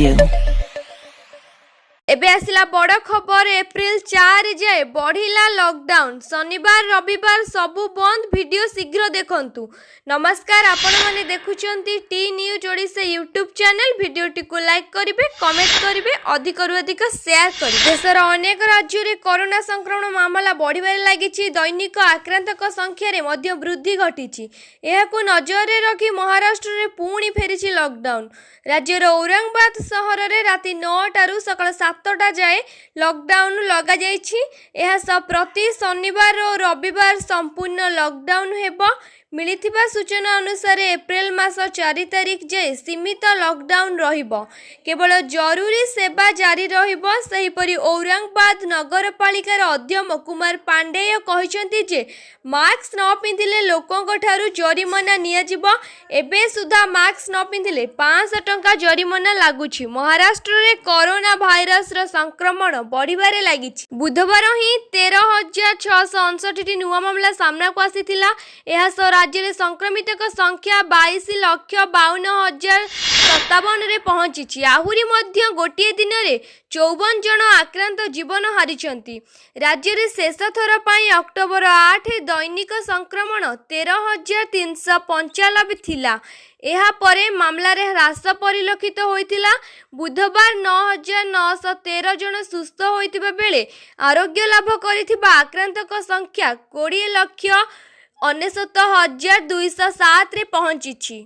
you. ଏବେ ଆସିଲା ବଡ଼ ଖବର। ଏପ୍ରିଲ 4 ଯାଏ ବଢ଼ିଲା ଲକଡାଉନ। ଶନିବାର, ରବିବାର ସବୁ ବନ୍ଦ। ଭିଡ଼ିଓ ଶୀଘ୍ର ଦେଖନ୍ତୁ। ନମସ୍କାର, ଆପଣମାନେ ଦେଖୁଛନ୍ତି T news Odisha YouTube channel. ଭିଡ଼ିଓଟିକୁ ଲାଇକ୍ କରିବେ, କମେଣ୍ଟ କରିବେ, ଅଧିକରୁ ଅଧିକ ସେୟାର କରିବେ। ଦେଶର ଅନେକ ରାଜ୍ୟରେ କରୋନା ସଂକ୍ରମଣ ମାମଲା ବଢ଼ିବାରେ ଲାଗିଛି। ଦୈନିକ ଆକ୍ରାନ୍ତଙ୍କ ସଂଖ୍ୟାରେ ମଧ୍ୟ ବୃଦ୍ଧି ଘଟିଛି। ଏହାକୁ ନଜରରେ ରଖି ମହାରାଷ୍ଟ୍ରରେ ପୁଣି ଫେରିଛି ଲକଡାଉନ। ରାଜ୍ୟର ଔରଙ୍ଗାବାଦ ସହରରେ ରାତି 9ଟାରୁ ସକାଳ 7ଟା ଯାଏ ଲକଡାଉନ ଲଗାଯାଇଛି। ଏହା ସହ ପ୍ରତି ଶନିବାର ଓ ରବିବାର ସମ୍ପୂର୍ଣ୍ଣ ଲକଡାଉନ ହେବ। ମିଳିଥିବା ସୂଚନା ଅନୁସାରେ, ଏପ୍ରିଲ ମାସ 4 ତାରିଖ ଯାଏ ସୀମିତ ଲକଡାଉନ ରହିବ। କେବଳ ଜରୁରୀ ସେବା ଜାରି ରହିବ। ସେହିପରି ଔରଙ୍ଗାବାଦ ନଗରପାଳିକାର ଅଧ୍ୟକ୍ଷ କୁମାର ପାଣ୍ଡେୟ କହିଛନ୍ତି ଯେ ମାସ୍କ ନ ପିନ୍ଧିଲେ ଲୋକଙ୍କଠାରୁ ଜରିମାନା ନିଆଯିବ। ଏବେ ସୁଦ୍ଧା ମାସ୍କ ନ ପିନ୍ଧିଲେ 500 ଟଙ୍କା ଜରିମାନା ଲାଗୁଛି। ମହାରାଷ୍ଟ୍ରରେ କରୋନା ଭାଇରସର ସଂକ୍ରମଣ ବଢ଼ିବାରେ ଲାଗିଛି। ବୁଧବାର ହିଁ 13,659ଟି ନୂଆ ମାମଲା ସାମ୍ନାକୁ ଆସିଥିଲା। ଏହା ସହ ରାଜ୍ୟରେ ସଂକ୍ରମିତଙ୍କ ସଂଖ୍ୟା 22,52,057ରେ ପହଞ୍ଚିଛି। ଆହୁରି ମଧ୍ୟ ଗୋଟିଏ ଦିନରେ 54 ଜଣ ଆକ୍ରାନ୍ତ ଜୀବନ ହାରିଛନ୍ତି। ରାଜ୍ୟରେ ଶେଷ ଥର ପାଇଁ ଅକ୍ଟୋବର 8 ଦୈନିକ ସଂକ୍ରମଣ 13,395 ଥିଲା। ଏହାପରେ ମାମଲାରେ ହ୍ରାସ ପରିଲକ୍ଷିତ ହୋଇଥିଲା। ବୁଧବାର 9913 ଜଣ ସୁସ୍ଥ ହୋଇଥିବା ବେଳେ ଆରୋଗ୍ୟ ଲାଭ କରିଥିବା ଆକ୍ରାନ୍ତଙ୍କ ସଂଖ୍ୟା 20,99,207ରେ ପହଞ୍ଚିଛି।